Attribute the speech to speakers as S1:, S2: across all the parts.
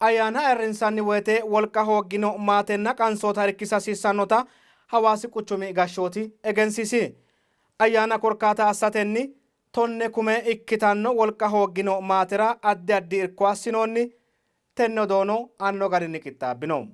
S1: Ayyaana ayirrinsanni woyte wolqa hooggino maatenna qansoota irkisa hasiissannota Hawaasi quchumi gashshooti egensiisi. Ayyaana korkaata assatenni Tonne kume ikkitanno wolqa hooggino maatera addi addi irko assinoonni. Tenne odoono anno garinni qixxaabbino.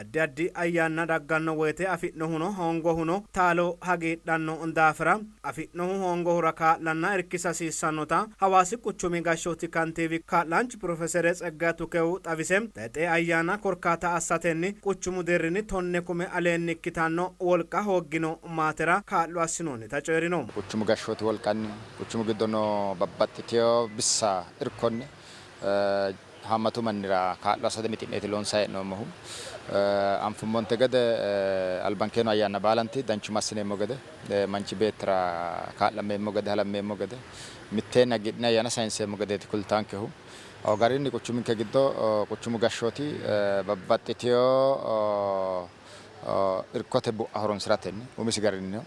S1: Addi addi ayyaanna dagganno woyte afi'nohuno hoongohuno taalo hagiidhanno daafira afi'nohu hoongohura kaa'lanna irkisa hasiissannota Hawaasi quchumi gashshooti kantiiwi kaa'laanchu pirofesere Tseggaye Tukehu xawise, tayxee ayyaana korkaata assatenni quchumu deerrinni tonne kume aleenni ikkitanno wolqa hooggino maatera kaa'lo assinoonnita coyi'rino.
S2: Quchumu gashshooti wolqanni, quchumu giddo noo babbaxxitino bissa irkonni haammatu mannira kaa'lo assate mixi'neeti loonsanni hee'noommohu. Anfummonte gede albankeeno ayyaanna baalanti danchumma assineemmo gede, manchi beettira kaa'lammeemmo gede, halammeemmo gede, mitteenni hagiidhine ayyaana sayinseemmo gedeeti kultaankehu. Ko garinni quchuminke giddo quchumu gashshooti babbaxxitino irkote bu'a horonsi'ratenni umisi garinnino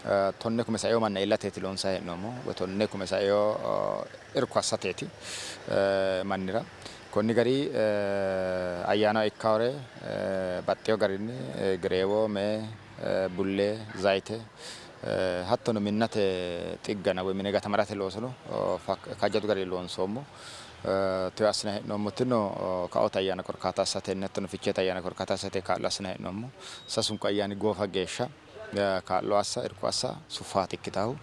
S2: 10,000 saeo manna iillateeti loonsanni hee'noommohu woy 10,000 saeo irko assateeti mannira. Konni gari ayyaanaho ikkawore baxxeewo garinni gereewo, mee, bullee, zayite hattono minnate xiggana woy mine gatamarate loosono kaajjadu garinni loonsoommo. Teyo assinanni hee'noommotino kaote ayyaana korkaata assatenni hattono ficheete ayyaana korkaata assate kaa'lo assinanni hee'noommo. Sasunku ayyaani goofa geeshsha kaa'lo assa, irko assa suffaati ikkitahu.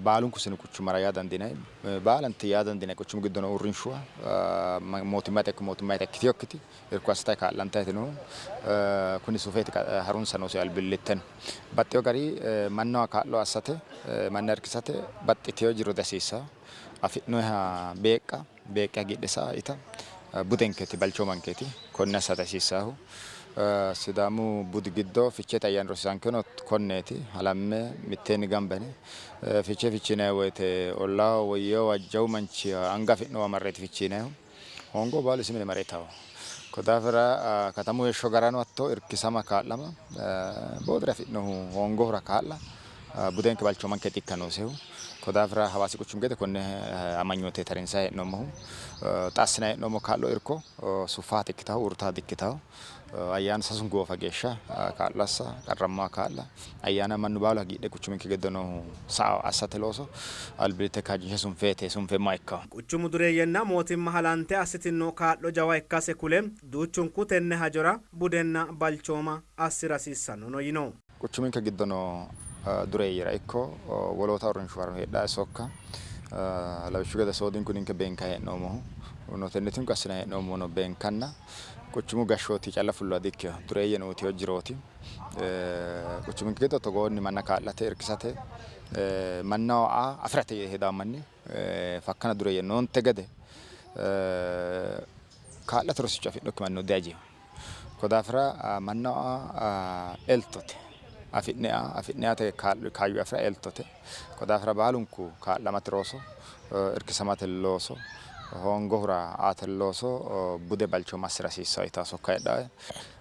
S2: Baalunku sinu quchumara yaa dandiinanni. Baalanti yaa dandiinanni quchumu giddo noo uurrinshuwa mootimmate ikko mootimmayita ikkitinokkiti irko assitayi kaa'lantayti noohu. Kuni sufeeti harunsa noosi albillitteno. Baxxeewo gari mannaho kaa'lo assate, manna irkisate baxxiteewo jiro dihasiissanno. Afi'noyiha beeqqa, beeqqe hagiidhe sa'a ita budenkeeti, balchoomankeeti. Konne assate hasiissannohu. Sidaamu budi giddo Ficheete ayyaani rosiisaankeno konneeti. Halamme mitteenni gamba yine Fichee fichiinanni woyte ollaaho woyyeewa jawu manchi anga afi'nowa marreeti fichiinannihu. Hoongo baalu isi mine mare itawo. Ko daafira katamu heeshsho garano hatto irkisama kaa'lama boodere afi'nohu hoongohura kaa'la budenke balchoomankeeti ikka noosehu. Ko daafira Hawaasi quchumi gede konne amanyoote tarinsayi hee'noommohu. Xa assinanni hee'noommo kaa'lo irko suffaata ikkitawo, uurritawo dikkitawo. Ayyaanu sasunku goofa geeshsha kaa'lo assa, qarrammoha kaa'la, ayyaana mannu baalu hagiidhe quchuminke giddo noohu sao assate looso albillitte kaajjinshe sunfeete sunfeemmoha ikkanno.
S1: Quchumu dureeyyenna mootimma halante assitinno kaa'lo jawa ikkase kule, duuchunku tenne hajora budenna balchooma assi'ra hasiissannono yino.
S2: Quchuminke giddo noo dureeyyera ikko woloota uurrinshuwarano heedhanno sokka lawishshu gede soodinku ninke beenkanni hee'noommohu no tenne tunqo assinanni hee'noommohuno beenkanna quchumu gashshooti calla fulloha dikkino. Dureeyyeno uyitino jirooti. Quchuminke giddo togoonni manna kaa'late irkisate mannaho aa afi'rate yee hedawo manni fakkana dureeyye noonte gede kaa'late rosicho afi'nokki mannino diajino. Ko daafira mannaho aa eltote. Afi'ne aa afi'ne aate kaayyo afi'ra eltote. Ko daafira baalunku kaa'lamate roso, irkisamate looso, hoongohura aate looso bude balchooma assi'ra hasiissanno yitanno sokka heedhae.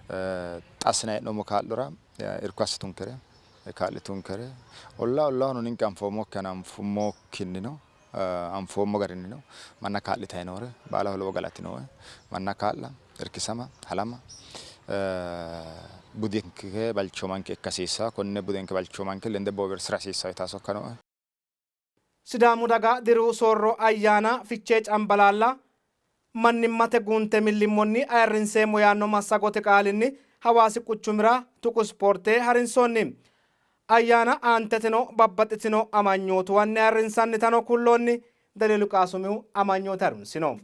S2: Xa assinanni hee'noommo kaa'lora irko assitunkere, kaa'litunkere, ollaa ollaahono ninke anfoommokkiha anfummokkinnino anfoommo garinnino manna kaa'litanni noore baalaho lowo galati nooe. Manna kaa'la, irkisama, halama budinke balchoomanke ikka hasiissanno. Konne budenke balchoomanke lende boowirsira hasiissanno yitanno sokka nooe.
S1: Sidaamu daga diru soorro ayyaana Fichee Cambalaalla mannimmate guunte millimmonni ayirrinseemmo yaanno massagote qaalinni Hawaasi quchumira tuqu ispoorte harinsoonni. Ayyaana aanteteno babbaxxitino amanyootuwanni ayirrinsannitano kulloonni. Danielu Qaasumihu amanyoote harunsino.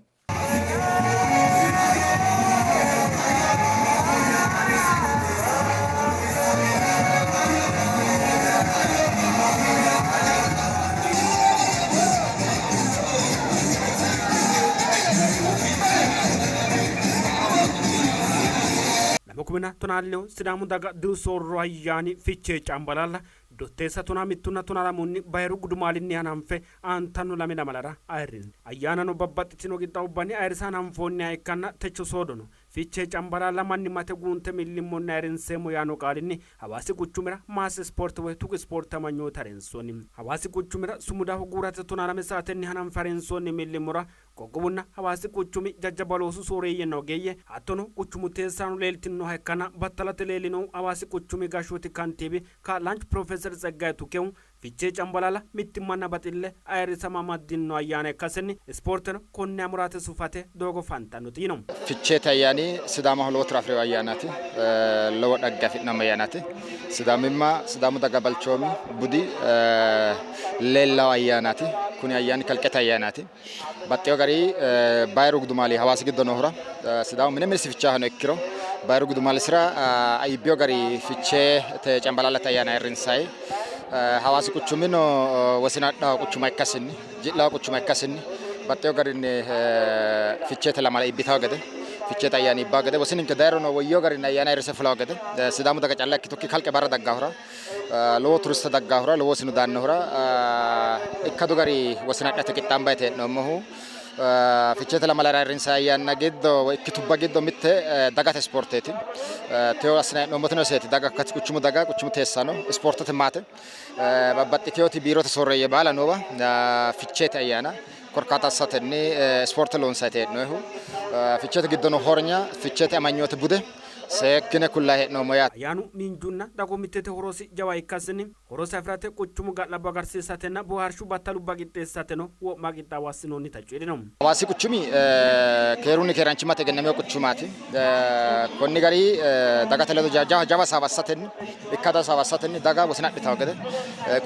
S3: Lamu kuminna tonaa lewu Sidaamu daga diru soorro ayyaani Fichee Cambalaalla Dotteessa tonaa mittunna tonaa lamunni bayiru gudumaalinni hananfe aantanno lame lamalara ayirrinsanni. Ayyaanano babbaxxitino qixxaawubbanni ayirrisa hananfoonniha ikkanna techo soodono Fichee Cambalaalla mannimmate guunte millimmonni ayirrinseemmo yaanno qaalinni Hawaasi quchumira Maas Ispoorte woy Tuqu Ispoorte amanyoote harinsoonni. Hawaasi quchumira sumudaho guurate 12 saatenni hananfe harinsoonni millimmora Qoqqowunna Hawaasi quchumi jajjabba loosu sooreeyyenna ogeeyye hattono quchumu teessaano leeltinnoha ikkanna battalate leellinohu Hawaasi quchumi gashshooti kantiibi kaa'laanchu Pirofeeser Tseggaye Tukehu Fichee Cambalaalla mittimmanna baxille ayirrisama amaddinno ayyaana ikkasenni ispoorteno konne amuraate sufate doogo fantannote yino.
S2: Ficheete ayyaani Sidaamaho lowo tiro afi'rino ayyaanaati. Lowo dhagge afi'noommo ayyaanaati. Sidaamimma, Sidaamu daga balchoomi, budi leellawo ayyaanaati. Kuni ayyaani kalqete ayyaanaati. Baxxeewo gari Bayiru Gudumaali Hawaasi giddo noohura Sidaamu mine minisi fichaahano ikkiro Bayiru Gudumaalisira iibbino gari Ficheete Cambalaallate ayyaana ayirrinsayi. Hawaasi quchumino wosina adhawo quchuma ikkasinni ji'lawo quchuma ikkasinni baxxeewo garinni Ficheete lamala iibbitawo gede Ficheete ayyaani iibbawo gede wosininke dayirono woyyeewo garinni ayyaana ayirrise fulawo gede Sidaamu daga calla ikkitukki kalqe barra daggahura lowo turiste daggahura lowo wosinu daannohura ikkadu gari wosina adhate qixxaambayiiti hee'noommohu. Ficheete lamalara ayirrinsanni ayyaanna giddo woy ikkitubba giddo mitte dagate ispoorteeti. Teyo assinanni hee'noommotino iseeti. Daga quchumu daga quchumu teessaano ispoortete maate babbaxxitinoti biirote sooreeyye baala noowa Ficheete ayyaana korkaata assatenni ispoorte loonsanni hee'noonnihu. Ficheete giddo noo hornya, Ficheete amanyoote bude seekkine kullanni hee'noommo yaate.
S3: Ayyaanu miinjunna dagoomittete horosi jawa ikkasinni horosi afi'rate quchumu ga'labbo agarsiisatenna boohaarshu battalubba qixxeessateno wo'ma qixxaawo assinoonnita coyi'rino.
S2: Hawaasi quchumi keerunni keeraanchimmate egennamino quchumaati. Konni gari dagate ledo jawa hasaawa assatenni ikkado hasaawa assatenni daga wosina adhitanno gede,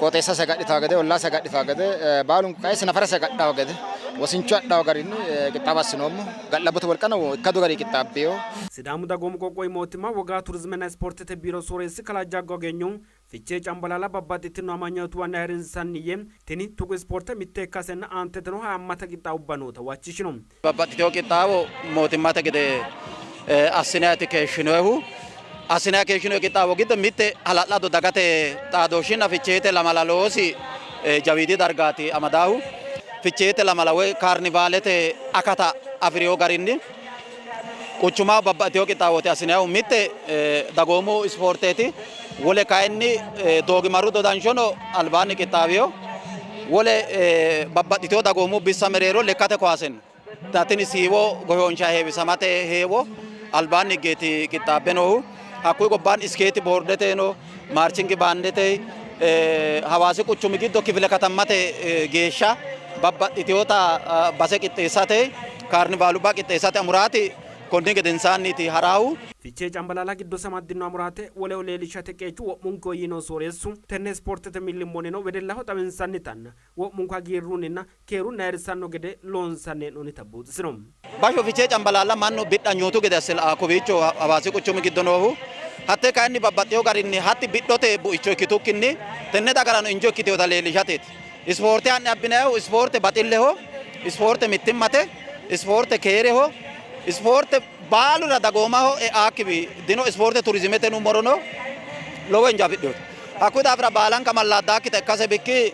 S2: qooxeessase agadhitanno gede, ollaase agadhitanno gede, baalunku qaesi nafarase agadhanno gede wosincho adhanno garinni qixxaawo assinoommo. Ga'labbote wolqano ikkadu garinni qixxaabbino.
S3: Sidaamu Dagoomu Qoqqowi Mootimma Woga, Turizimenna Ispoortete Biiro Sooreessi Kalaa Jaggo Agenyohu Fichee Cambalaalla babbaxxitino amanyootuwanni ayirrinsanni yee, tini tuqu ispoorte mitte ikkasenna aanteteno haammata qixxaawubba noota huwachishino.
S4: Babbaxxitino qixxaawo mootimmate gede assinanniiti keeshshinoyihu. Assinanni keeshshinoyi qixxaawo giddo mitte hala'lado dagate xaadooshshinna Ficheete lamala loosi jawiidi dargaati amadaahu. Ficheete lamala woy kaarnivaalete akata afi'rino garinni quchumaho babbaxxitino qixxaawooti assinannihu. Mitte dagoomu ispoorteeti, wole kayinni doogimaru dodanshono albaanni qixxaawino. Wole babbaxxitino dagoomu bissa mereero lekkate kowaase no. Tini siiwo goyoonsha heewisamate heewo albaanni higgeeti qixxaabbe noohu. Hakkuyi gobbaanni iskeeti boordete no, maarchingi baandete, Hawaasi quchumi giddo kifile katammate geeshsha babbaxxitinota base qixxeessate kaarnivaalubba qixxeessate amuraati konni gedensaanniiti haraahu.
S3: Fichee Cambalaalla giddose amaddino amuraate woleho leellishate qeechu wo'munkuho yiino sooreessu, tenne ispoortete millimmonnino wedellaho xawinsannitanna wo'munku hagiirrunninna keerunni ayirrisanno gede loonsanni hee'noonnita buuxisino.
S4: Bashsho Fichee Cambalaalla mannu bidhanyootu gede asse la''anno kowiicho Hawaasi quchumi giddo noohu. Hatte kayinni babbaxxino garinni hatti bidhote buicho ikkitukkinni tenne dagarano injo ikkitinota leellishateeti. Ispoorte ha'ne abbinannihu ispoorte baxilleho, ispoorte mittimmate, ispoorte keereho, ispoorte baalura dagoomaho e'aakkiwi dino, ispoorte turizimete nummorono lowo injo afidhinote. Hakkuyi daafira baalanka mallaaddakkita ikkase bikki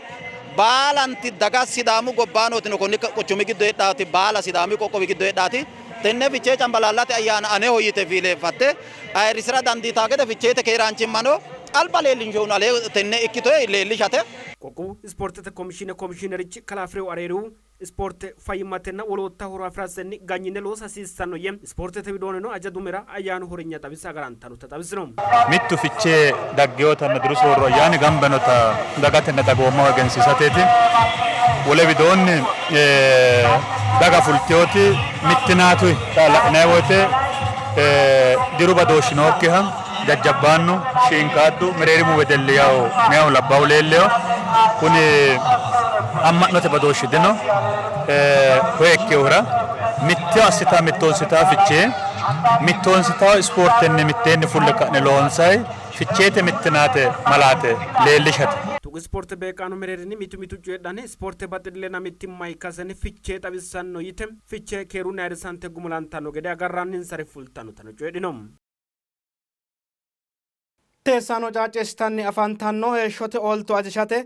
S4: baalanti daga Sidaamu gobbaanootino konni quchumi giddo heedhaati baala Sidaami qoqqowi giddo heedhaati tenne Fichee Cambalaallate ayyaana aneho yite fiileeffatte ayirrisira dandiitaa gede Ficheete keeraanchimmano alba leellinshohuno alee tenne ikkitoe leellishate.
S3: Qoqqowu Ispoortete Komishiine Komishiinerichi Kalaa Firew Areerihu, ispoorte fayyimmatenna wolootta horo afi'rasenni ganyine loosa hasiissanno yee, ispoortete widoonnino aja dumera ayyaanu hornya xawisa agarantannota xawisino.
S5: Mittu Fichee dagginotanna diru soorro ayyaani gamba yinota dagatenna dagoomaho egensiisateeti. Wole widoonni daga fultinoti mittinaatu xa la'inanni woyte diru badooshshi nookkiha jajjabbaannu, shiinqaaddu, mereerimu wedelli yawo meyahu labbaahu leellino. Kuni amma'note badooshshi dino. Koye ikkinohura mitto assita mittoonsita Fichee mittoonsita ispoortenni mitteenni fulle ka'ne loonsayi Ficheete mittinaate malaate leellishate.
S3: Tuqu ispoorte beeqqaano mereerinni mitu mitu coyidhanni ispoorte baxillenna mittimma ikkasenni Fichee xawissanno yite Fichee keerunni ayirrisante gumulantanno gede agarranninsari fultannotano coyidhino.
S1: Teessaano caacceessitanni afantanno heeshshote oolto ajishate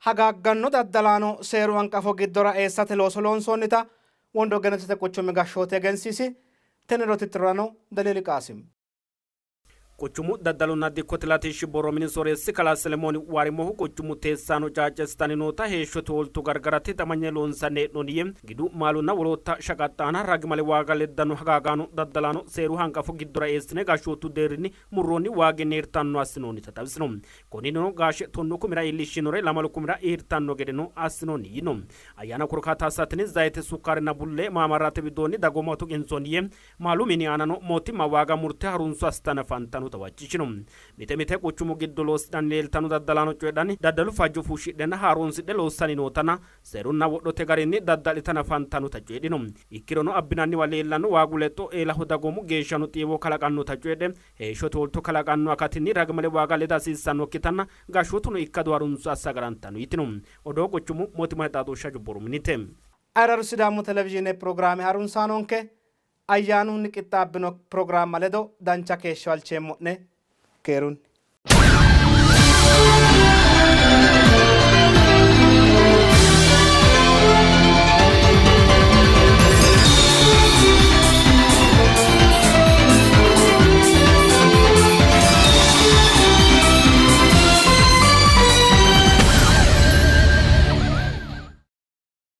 S1: hagaagganno daddalaano seeru hanqafo giddora eessate looso loonsoonnita Wondo Gennetete quchumi gashshooti egensiisi. Tenne hedo tittirorano Daliili Qaasim.
S3: Quchumu daddalunna dikkote latishshi borro mini sooreessi kalaa Selemooni Waarimohu quchumu teessaano caacceessitanni noota heeshshote oolto gargarate hixamanye loonsanni hee'noonni yee, gidu, maalunna wolootta shaqaxxa aana ragimale waaga leddanno hagaagaano daddalaano seeru hanqafo giddora eessine gashshootu deerrinni murroonni waaginni hirtanno assinoonnita xawisino. Konninnino gaashe tonnu kumira iillishshinore lamalu kumira hirtanno gedeno assinoonni yiino. Ayyaana korkaata assatenni zayite, sukkaarenna bullee maamarrate widoonni dagoomaho tuqinsoonni yee, Maalu mini aanano mootimma waaga murte harunso assitanni afantannota huwachishino. Mite mite quchumu giddo loosidhanni leeltanno daddalaano coyidhanni, daddalu fajjo fushshidhenna haaroonsidhe loossanni nootanna seerunna wodhote garinni dadda'litanni afantannota coyidhino. Ikkirono abbinanniwa leellanno waagu lexxo eelaho dagoomu geeshshano xiiwo kalaqannota coyidhe, heeshshote oolto kalaqanno akatinni ragimale waaga leda hasiissannokkitanna gashshootuno ikkado harunso assa agarantanno yitino. Odoo quchumu mootimmate xaadooshshe hajo borro minite.
S1: Ayirradu Sidaamu Televizhiine pirogiraame harunsaanonke, ayyaanunni qixxaabbino pirogiraamma ledo dancha keeshsho halcheemmo'ne. Keerunni.